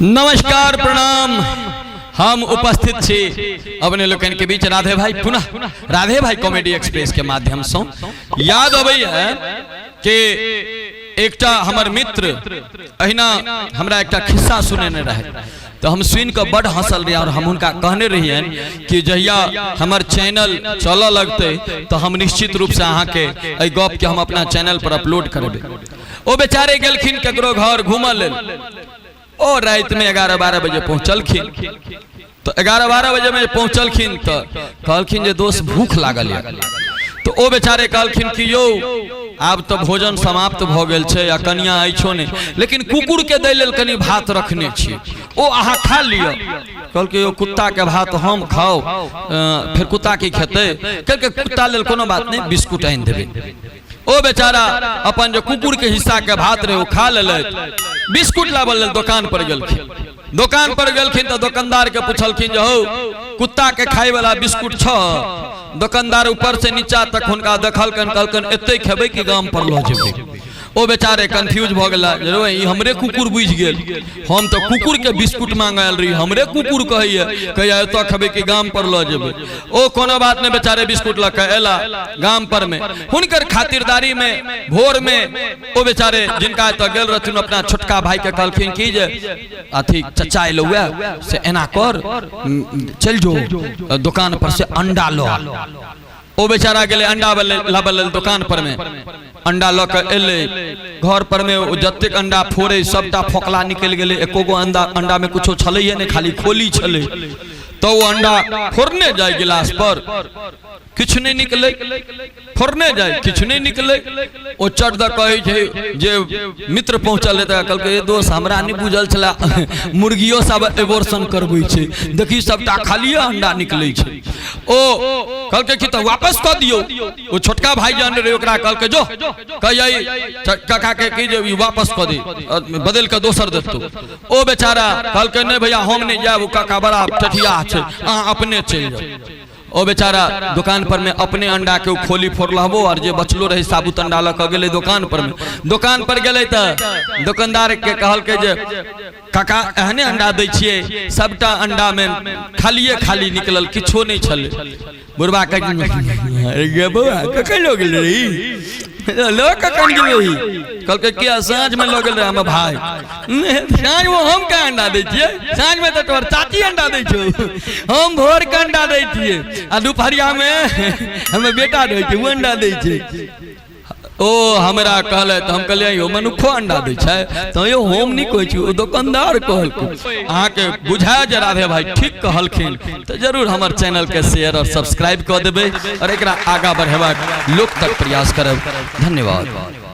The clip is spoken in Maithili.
नमस्कार, प्रणाम। हम उपस्थित छी अपने लोकनि के बीच राधे भाई, पुनः राधे भाई कॉमेडी एक्सप्रेस के माध्यम से। याद अबैया कि एकटा हमर मित्र अहिना हमरा एकटा खिस्सा सुनेने रहे, तऽ हम सुनि कऽ बड हंसल रही और हम हुनका कहने रहियनि कि जहिया हमर चैनल चलऽ लगतै तऽ हम निश्चित रूप से अहाँके एहि गपके हम अपना चैनल पर अपलोड करेबै। ओ बेचारे गेलखिन ककरो घर घूमऽ लेल। ओ रातिमे 11-12 बजे पहुँचलखिन। तऽ 11-12 बजेमे पहुँचलखिन तऽ कहलखिन जे दोस्त, भूख लागल यऽ। तऽ ओ बेचारे कहलखिन कि यौ, आब तऽ भोजन समाप्त भऽ गेल छै आ कनिया अछियो नहि, लेकिन कुकुरके दै लेल कनि भात रखने छी, ओ अहाँ खा लिअ। कहलकै, यौ, कुत्ताके भात हम खाउ? फेर कुत्ता की खेतै? कहलकै, कुत्ता लेल कोनो बात नहि, बिस्कुट आनि देबै। ओ बेचारा अपन जे कुकुर के हिस्सा के भात रहे, ओ खा लेलथि। बिस्कुट लाबऽ लेल दोकान पर गेलखिन। दोकान पर गेलखिन तऽ दोकानदार के पुछलखिन जे हौ, कुत्ता के खाय वाला बिस्कुट छ? दोकानदार ऊपर से नीचा तक हुनका देखलकनि, कहलकनि, एते खेबै कि गाम पर लऽ जेबै? ओ बेचारे कंफ्यूज भऽ गेला जे रे, ई हमरे कुकुर बुझि गेल। हम तऽ कुकुर के बिस्कुट मांगे आयल रही, हमरे कुकुर कहैया, कहैया एतऽ खेबै कि गाम पर लऽ जेबै? ओ कोनो बात नहि, बेचारे बिस्कुट लऽ कऽ एला गाम पर में। हुनकर खातिरदारी में भोर में ओ बेचारे जिनका एतऽ गेल रहथिन, अपना छोटका भाई के कहलखिन कि जे अथी चचा एलौ, से एना कर, चलि जो दोकान पर से अंडा लऽ आ। ओ बेचारा गेलै अंडा लाबऽ लेल दोकान पर में। अंडा लऽ कऽ एलै घर पर में। ओ जतेक अंडा फोड़े, सबटा फोकला निकलि गेलै। एको गो अंडा अंडा में कुछो छलैये नहि, खाली खोली छलै। तऽ ओ अंडा फोड़ने जाय, गिलास पर किछु नहि निकलै। फोड़ने जाय, किछु नहि निकलै। ओ चट दऽ कहै छै जे मित्र पहुँचल रहै तऽ कहलकै, ए दोस्त, हमरा नहि बुझल छलै मुर्गियो सब एबोर्शन करबै छै। देखी, सबटा खालिए अंडा निकलै छै। ओ कहलकै कि तऽ वापस कऽ दियौ। ओ छोटका भाई जहन रहै, ओकरा कहलकै, जो कहियै काका के कि जे ई वापस कऽ दे, बदलि कऽ दोसर देतौ। ओ बेचारा कहलकै, नहि भैया, हम नहि जायब, ओ काका बड़ा टठिया छै, अहाँ अपने चलि जाउ। ओ बेचारा दोकान पर में अपने अंडा के ओ खोली फोड़लहबो और जे बचलो रहे साबुत अंडा लऽ कऽ गेलै दोकान पर में। दोकान पर गेलै तऽ दोकानदार के कहलकै जे काका, एहने अंडा दै छियै? सबटा अंडा में खालिए खाली निकलल, किछो नहि छलै। बुढ़बा कहै, अरे गे बौआ, कखन लऽ गेल रही? लऽ कखन गेल रही? कहलकै, किया, साँझमे लऽ गेल रहे हमर भाई। साँझमे हम कहाँ अंडा दै छियै? साँझमे तऽ तोहर चाची अंडा दै छौ। हम भोर के अंडा दै छियै आ दुपहरियामे हमर बेटा रहै छै, ओ अंडा दै छै। ओ हमरा कहलथि, हम कहलियै, यौ, मनुक्खो अंडा दै छै? तऽ यौ, हम नहि कहै छी, ओ दोकानदार कहलकै। अहाँके बुझाय जे राधे भाई ठीक कहलखिन तऽ जरूर हमर चैनलके शेयर और सब्सक्राइब कऽ देबै और एकरा आगाँ बढ़ेबाक लोक तक प्रयास करब। धन्यवाद।